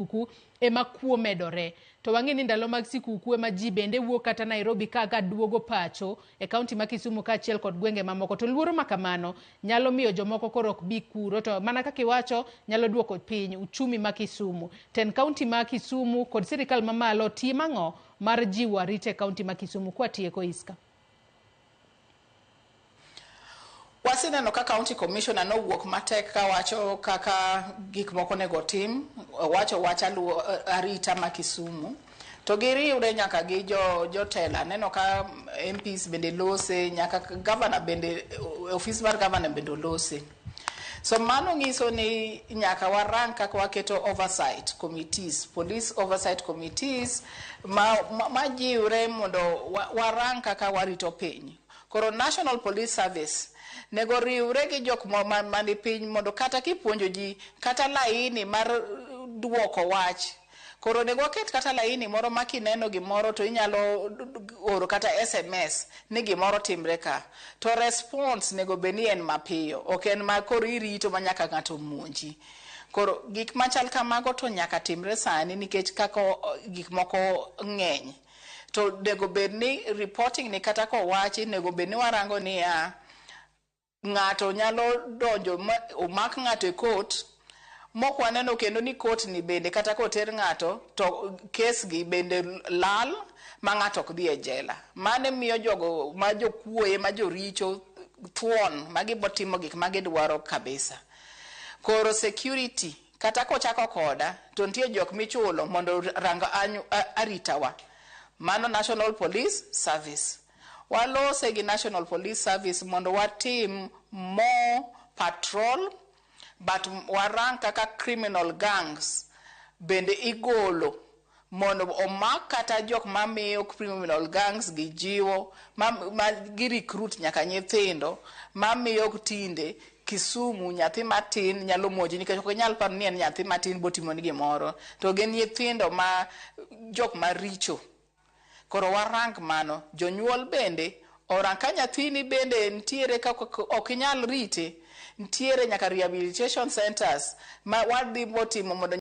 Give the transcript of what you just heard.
Sikuku ema kuo medore. To wang'e ni ndalo mag sikuku ema ji bende wuok kata Nairobi ka ka duogo pacho e kaunti ma Kisumu kaachiel kod gwenge mamoko. To luoro ma kamano nyalo miyo jomoko koro ok bi kuro to mana kaka iwacho nyalo duoko piny uchumi ma Kisumu. Ten kaunti ma Kisumu kod sirikal mamalo tim ang'o mar jiwo arita e kaunti ma Kisumu kwatieko Iska? Waseneno ka county commissioner nowuok matek kawacho kaka gik moko onego otim, owacho wach arita ma Kisumu. To giriwre nyaka gi jo jotelo, aneno ka MPs bende lose, nyaka governor bende, ofis mar governor bende olose. So mano nyiso ni nyaka warang kaka waketo oversight committees, police oversight committees ma jiwre mondo warang kaka warito piny. Koro National Police Service nego riwre gi jok mani piny mondo kata kipuonjo ji kata laini mar duoko wach. Koro onego waket kata laini moro ma kineno gimoro to inyalo oro kata SMS ni gimoro timre ka. To response nego bed ni en mapiyo, ok en ma koro irito ma nyaka ng'ato monji. Koro gik machal kamago to nyaka timre sani nikech kaka gik moko ng'eny. To onego bed ni reporting ni kata kowachi onego bed ni warango niya, ng'ato nyalo donjo ma omak ng'ato e court mok waneno kendo ni court ni bende kata koter ng'ato to kes gi bende lal ma ng'ato ok dhi e jela. Mano miyo jogo ma jokuoye ma joricho thuon ma gibotimo gik ma gidwaro kabisa. Koro security kata kochako koda to nitie jok michulo mondo rang aritawa. Mano National Police Service. Walose gi National Police Service mondo watim more patrol but warang kaka criminal gangs bende igolo mondo omak kata jok mamiyo criminal gangs gi jiwo ma gi recruit nyaka nyithindo mamiyo tinde Kisumu nyathi matin nyalo monji nikech ok inyal paro ni en nyathi matin botimoni gimoro to gin nyithindo ma jok maricho. Koro warang mano, jonyuol bende orang ka nyathini bende nitiere kaka ok inyal rite, nitiere nyaka rehabilitation centers ma wadhi botimo mondo.